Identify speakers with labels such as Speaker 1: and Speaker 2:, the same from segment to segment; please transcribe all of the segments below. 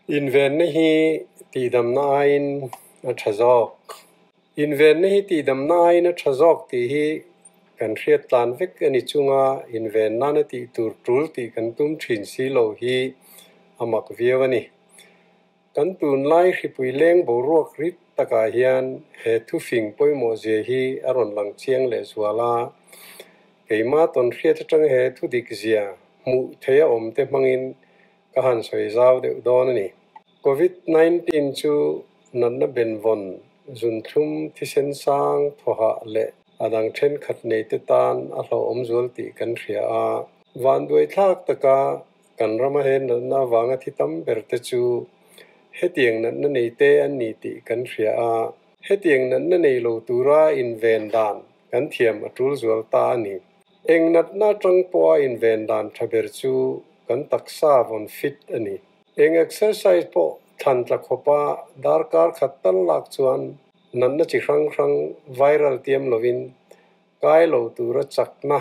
Speaker 1: Invenna hi tihdamna aiin a tha zawk. Invenna hi tihdamna aiin a tha zawk tih hi kan hriat tlan vek a ni chunga inven nana tih tur tul tih kan tum thin si lo hi a mak viau a ni. Kan tunlai hripui leng boruak rit takah hian he thufing pawimawh zia hi a rawn lang chiang leh zual a, keimah tawn hriat atang he thudik zia hmuh theih a awm te hmangin ka han sawi zau deuh dawn a ni. Covid 19 chu natna benvawn, zunthlum, thisen sang, thawhah leh a dang thenkhat nei te tan a hlauhawm zual tih kan hria a. Vanduai thlak taka kan rama he natna avanga thi tam ber te chu hetiang natna nei te an ni tih kan hria a. Hetiang natna nei lo tura inven dan kan thiam a tul zual ta a ni. Eng natna atang pawha inven dan tha ber chu kan taksa vawn fit a ni. Eng exercise pawh thlan tla khawpa darkar khat tal lak chuan natna chi hrang hrang viral tiam lovin kai lo tura chakna,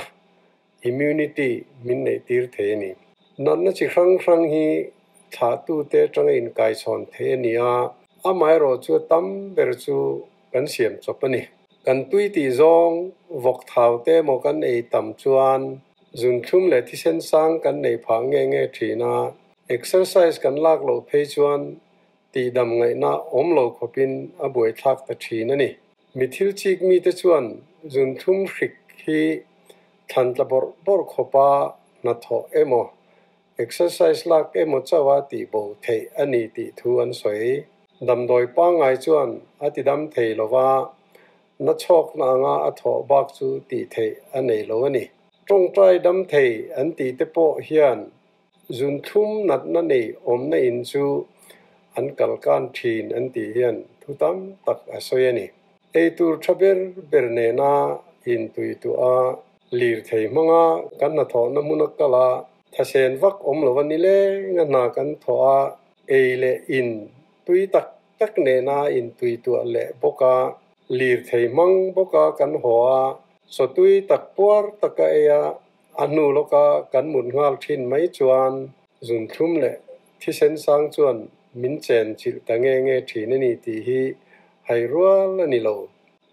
Speaker 1: immunity, min neih tir thei a ni. Natna chi hrang hrang hi thlahtute atanga inkaichhawn thei a ni a, amaherawh chu a tam ber chu kan siam chawp a ni. Kan tui tih zawng vawk thau te emaw kan ei tam chuan zunthlum leh thisen sang kan nei phah nge nge thin a, exercise kan lak loh phei chuan tihdam ngaihna awm lo khawpin a buaithlak ta thin a ni. Mi thil chik mite chuan zunthlum hrik hi thlan tla bawrh bawrh khawpa hnathawh emaw Exercise lak emaw chauha tih bo theih a ni tih thu an sawi. Damdawi pangngai chuan a ti dam thei lo va, na chhawkna anga a thawh bak chu tih theih a nei lo a ni. Tawngtai dam thei an tih te pawh hian zunthlum natna nei awmna in chu an kalkan thin an tih hian thu tam tak a sawi a ni. Eitur tha ber ber nena intuituah a Lirthei hmanga kan hnathawhna hmun a kal a, thasen vak awm lo a ni leng a hna kan thawh a, ei leh in tui tak tak nena intui tuah leh bawk a, lirthei hmang bawk a kan haw a, chaw tui tak puar tak a ei a, a hnu lawka kan mut nghal thin mai chuan zunthlum leh thisen sang chuan min chen chilh ta nge nge thin a ni tih hi hai rual a ni lo.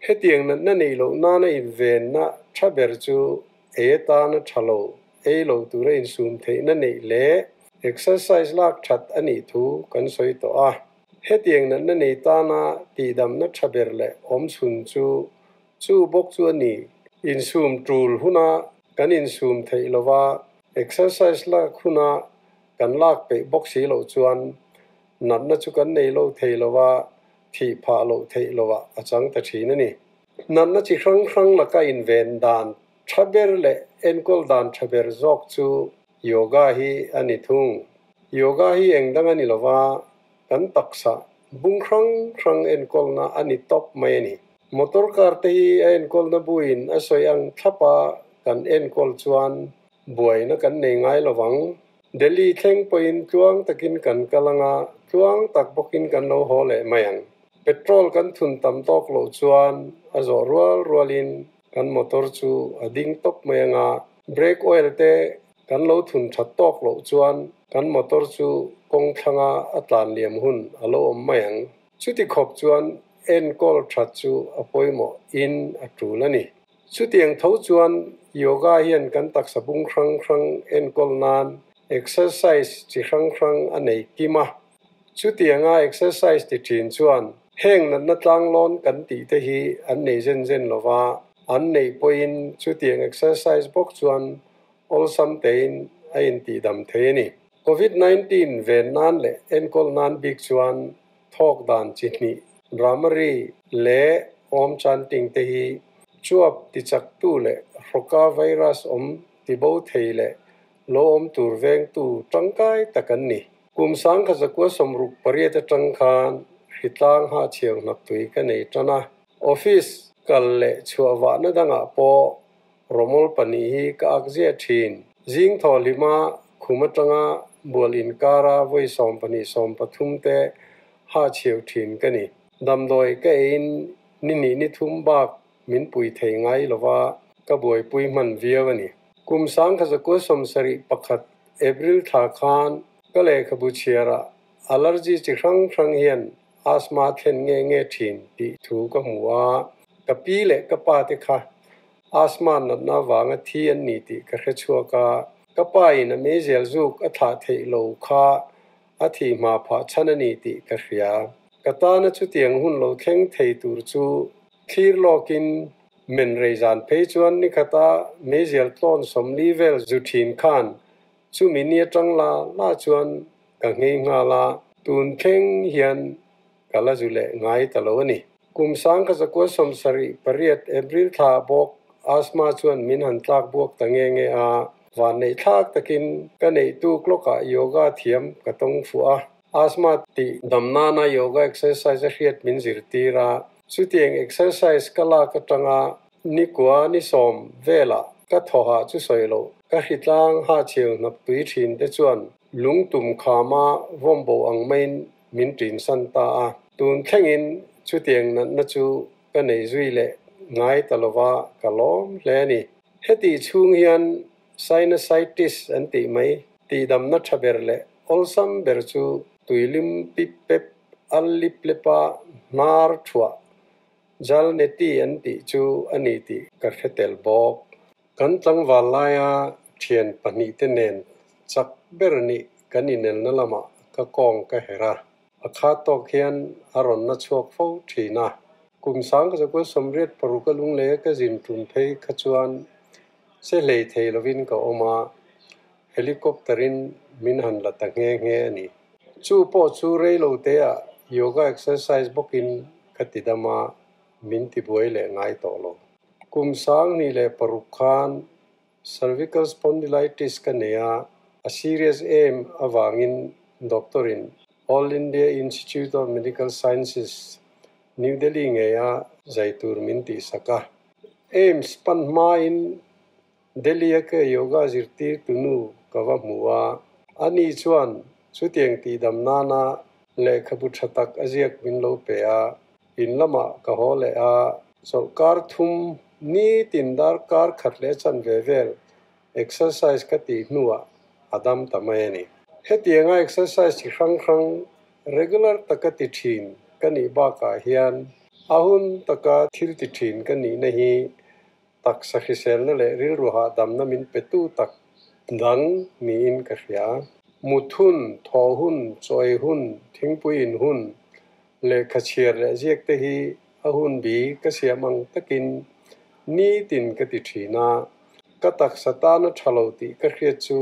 Speaker 1: Hetiang natna neih loh nana invenna tha ber chu ei atana tha lo, ei lo tura insum theihna neih leh exercise lak that a nih thu kan sawi tawh a. Hetiang natna nei tana tihdamna tha ber leh awmchhun chu chu bawk chu a ni. Insum tul huna kan insum theih lova exercise lak huna kan lak peih bawk si loh chuan natna chu kan nei lo thei lova thih phah loh theih lovah a chang ta thin a ni. Natna chi hrang hrang laka inven dan tha ber leh enkawl dan tha ber zawk chu yoga hi a ni thung. Yoga hi eng dang a ni lova, kan taksa bung hrang hrang enkawlna a ni tawp mai a ni. Motor car te hi a enkawlna buin a sawi ang thlapa kan enkawl chuan buaina kan nei ngai lovang. Delhi thleng pawhin tluang takin kan kal ang a, tluang tak bawkin kan lo haw leh mai ang. Petrol kan thun tam tawk loh chuan a zawh rual rualin kan motor chu a ding tawp mai ang a, brake oil te kan lo thun that tawk loh chuan kan motor chu kawng thlanga a tlan liam hun a lo awm mai ang. Chuti khawp chuan enkawl that chu a pawimawh in a tul a ni. Chutiang tho chuan yoga hian kan taksa bung hrang hrang enkawl nan exercise chi hrang hrang a nei kim a. Chutianga exercise ti thin chuan heng natna tlanglawn kan tih te hi an nei zen zen lo va, an neih pawhin chutiang exercise bawk chuan awlsam tein a intihdam thei a ni. Covid 19 ven nan leh enkawl nan bik chuan thawk dan chi hnih, Brahmari leh Om Chanting te hi chuap tichaktu leh hrawka virus awm tibo thei leh lo awm tur vengtu tangkai tak an ni. Kum 1968 atang khan hritlang hahchhiau hnaptui ka nei tan a, office kal leh chhuah vahna dangah pawh Rawmawl pahnih hi ka ak ziah thin. Zing thaw hlima khum atanga bual inkara vawi 12 13 te ha chheu thin ka ni. Damdawi ka eiin ni hnih ni thum bak min pui thei ngai lova ka buaipui hman viau a ni. Kum 1971 April thla khan ka lehkhabu chhiarah Allergy chi hrang hrang hian asthma a thlen nge nge thin tih thu ka hmu a, ka pi leh ka pa te kha asthma natna avanga thi an ni tih ka hre chhuak a, ka pa in a meizial zuk a thlah theih lo kha a thih hma phah chhan a ni tih ka hria. Ka tana chutiang hun lo thleng thei tur chu thlir lawkin men rei zan phei chuan nikhata meizial tlawn 40 vel zu thin khan Chumi ni atang la la chuan ka nghei nghal a, tun thleng hian ka la zu leh ngai ta lo a ni. Kum 1978 April thla bawk asthma chuan min han tlak buak ta nge nge a, vanneih thlak takin ka neihtu clock-ah yoga thiam ka tawng fuh a, asthma tih dam nana yoga exercise a hriat min zirtir a, chutiang exercise ka lak atanga Nikua ni 10 velah ka thawhah chu sawi loh, ka hritlang hahchhiau hnap tui thin te chuan lungtum khama vawmbo ang maiin min ṭinsan ta a. Tun thlengin chutiang natna chu ka nei zui leh ngai ta lova ka lawm hle a ni. Hetih chhung hian sinusitis an tih mai, tihdamna ṭha ber leh awlsam ber chu tuilim pip pep al lip lepa hnar thuah Jalneti an tih chu a ni tih ka hre tel bawk. Kan tlangval laia thian pahnihte nen chak ber nih kan inelna lamah ka kawng ka herh a, a kha tawk hian a rawn na chhuak fo thin a. Kum 1986 a lungleia ka zin tum phei kha chuan che hlei thei lovin ka awm a, helicopter-in min han la ta nghe nghe a ni. Chu pawh chu reiloteah yoga exercise bawkin ka ti dam a, min ti buai leh ngai tawh lo. Kum 2006 khan cervical spondylitis ka nei a, a serious em avangin doctor-in All India Institute of Medical Sciences, New Delhi ngeia zai tur min tihsak a. AIIMS pan hmain Delhi-a ka yoga zirtir tunu ka va hmu a, ani chuan chutiang tihdam nana lehkhabu tha tak a ziak min lo pe a, in lamah ka haw leh a, chawlhkar thum nitin darkar khat leh chanve vel exercise ka tih hnuah a dam ta mai a ni. Hetianga exercise chi hrang hrang regular taka ti thin ka nih bakah hian a hun taka thil ti thin ka nihna hi Taksa hriselna leh rilru hahdamna min petu tak dang niin ka hria. Mut hun, thaw hun, chawi hun, thingpui in hun, lehkha chhiar leh ziak te hi a hun bi ka siam ang takin nitin ka ti thin a. Ka taksa tana tha lo tih ka hriat chu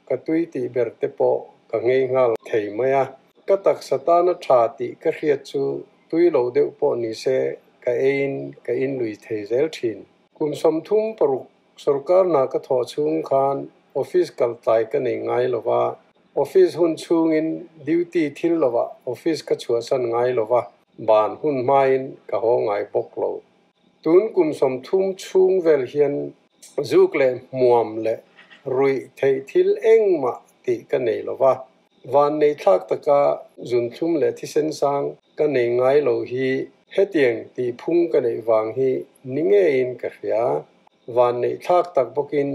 Speaker 1: ka tui tih ber te pawh ka nghei nghal thei mai a. Ka taksa tana tha tih ka hriat chu tui lo deuh pawh ni se ka eiin ka inlui thei zel thin. Kum 36 sorkar hna ka thawh chhung khan office kal tlai ka nei ngai lo va, office hun chhungin duty thil lovah office ka chhuahsan ngai lo va, ban hun hmain ka haw ngai bawk lo. Tun kum 30 chhung vel hian zuk leh hmuam leh ruih theih thil engmah tih ka nei lo va, Vannei thlak taka zunthlum leh thisen sang ka nei ngai lo hi hetiang tih phung ka neih vang hi ni ngeiin ka hria. Vannei thlak tak bawkin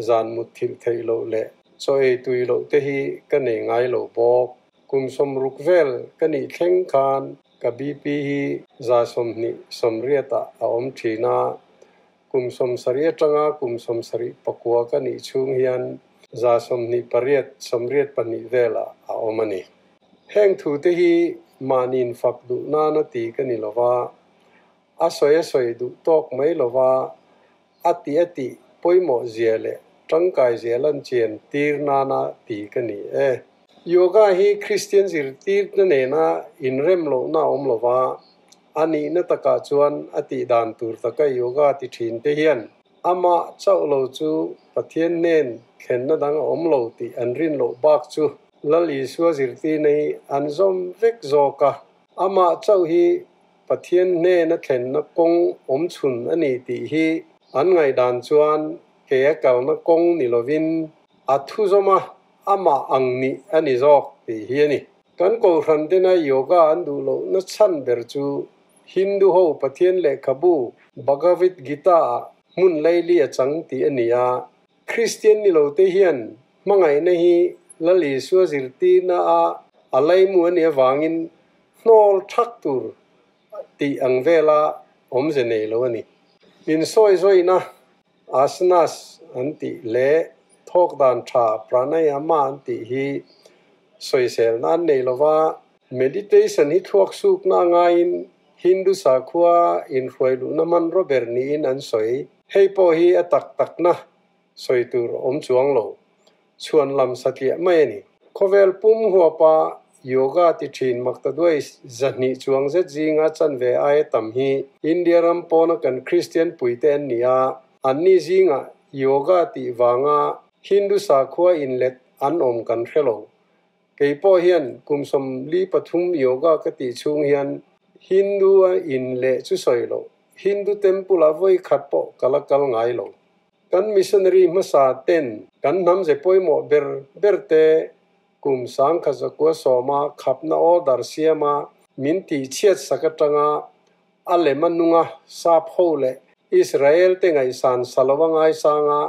Speaker 1: zan mut thilh theih loh leh chaw ei tui loh te hi ka nei ngai lo bawk. Kum 60 vel ka nih thleng khan ka BP hi 120 80 ah a awm thin a, Kum 70 atanga kum 79 ka nih chhung hian 128 82 velah a awm a ni. Heng thute hi mahniin fak duh nana ti ka ni lova, a sawi a sawi duh tawk mai lova, a tih a tih pawimawh zia leh tangkai zia lan chian tir nana ti ka ni e. Yoga hi Kristian zirtirna nena inrem lohna a awm lova, A nihna takah chuan a tih dan tur taka yoga ti thin te hian amah chauh lo chu Pathian hnen thlenna dang a awm lo tih an rin loh bak chu Lal Isua zirtirna hi an zawm vek zawk a. Amah chauh hi Pathian hnena thlenna kawng awm chhun a ni tih hi an ngaihdan chuan ke a kalna kawng ni lovin a thu zawm a, amah ang nih a ni zawk tih hi a ni. Kan Kohhran tena yoga an duh lohna chhan ber chu Hindu ho Pathian lehkhabu Bhagavad Gita ah hmun laili a chang tih a ni a. Kristian ni lo te hian hmangaihna hi Lal Isua zirtirna a A laimu a nih avangin hnawl thak tur tih ang vela awmze nei lo a ni. Insawizawiina asanas an tih leh thawk dan tha pranayama an tih hi sawiselna an nei lo va. Meditation hi thluak sukna a ngaiin Hindu sakhua inhruai luhna hmanraw ber niin an sawi. Hei pawh hi a tak takna sawi tur awm chuang lo. Chhuan lam satliah mai a ni. Khawvel pum huapa yoga ti thin maktaduai 200 chuang zet zinga chanve aia tam hi India ram pawna kan Kristian puite an ni a, anni zingah yoga tih vanga Hindu sakhua inlet an awm kan hre lo. Kei pawh hian kum 43 yoga ka tih chhung hian Hindu a inleh chu sawi lo, Hindu temple-ah vawi khat pawh ka la kal ngai lo. Kan missionary hmasa ten kan hnam ze pawimawh ber ber te kum 1910-a khapna order siama min tihchhiat sak atanga a lem a nunga sap ho leh Israel te ngaihsan salova ngaisanga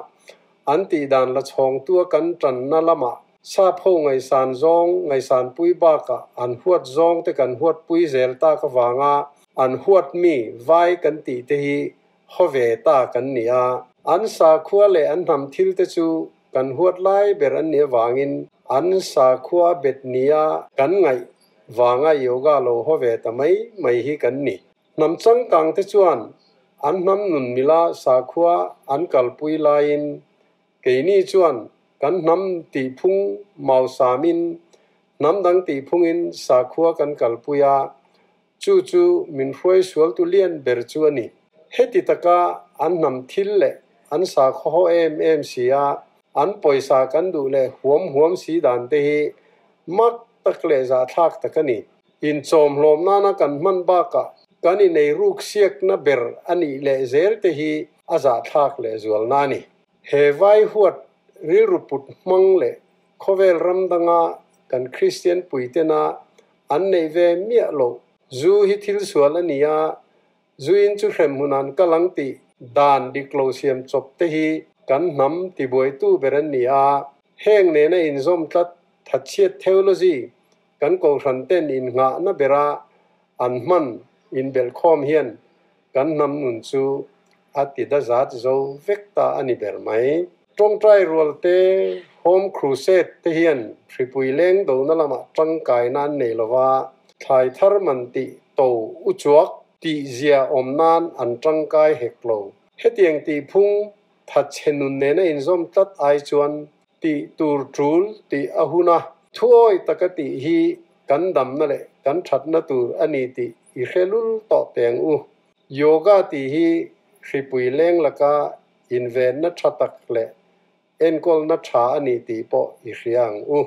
Speaker 1: an tihdan la chhawngtua kan tanna lamah sap ho ngaihsan zawng ngaihsan pui bakah an huat zawng te kan huat pui zel tak avanga an huat mi vai kan tih te hi haw ve ta kan ni a. An sakhua leh an hnam thil te chu kan huat lai ber an nih avangin an sakhua bet nia kan ngaih vanga yoga lo haw ve ta mai mai hi kan ni. Hnam changkang te chuan an hnam nun mila sakhua an kalpui laiin keini chuan kan hnam tihphung mausamin hnam dang tihphungin sakhua kan kalpui a, Chu chu min hruai sual tu lian ber chu a ni. Heti taka an hnam thil leh an sakhaw haw em em si a, an pawisa kan duh leh huam huam si dan te hi mak tak leh zahthlak tak a ni. Inchawm hlawm nana kan hman bakah kan inei ruk siakna ber a nih leh zel te hi a zahthlak leh zualna a ni. He vai huat rilru put hmang leh khawvel ram danga kan Kristian puitena an neih ve miah loh. Zu hi thil sual a ni a, zuin chu hrem hmunan kal ang tih dan dik lo siam chawp te hi kan hnam tibuaitu ber an ni a. Heng nena inzawm tlat thatchhiat theology kan kohhran ten innghahna bera an hman inbelhkhawm hian kan hnam nun chu a ti da zat zo vek ta a ni ber mai. Tawngtai rual te, Home Crusade te hian hripui leng dona lamah tangkaina an nei lova, thlai thar man tih to uchuak tih zia awm nan an tangkai hek lo. Hetiang tih phung thatchhe nun nena inzawm tlat ai chuan tih tur tul tih a hun a, thuawi taka tih hi kan damna leh kan thatna tur a ni tih i hre lul tawh teng u. Yoga tih hi hripui leng laka invenna tha tak leh enkawlna tha a ni tih pawh i hria ang u.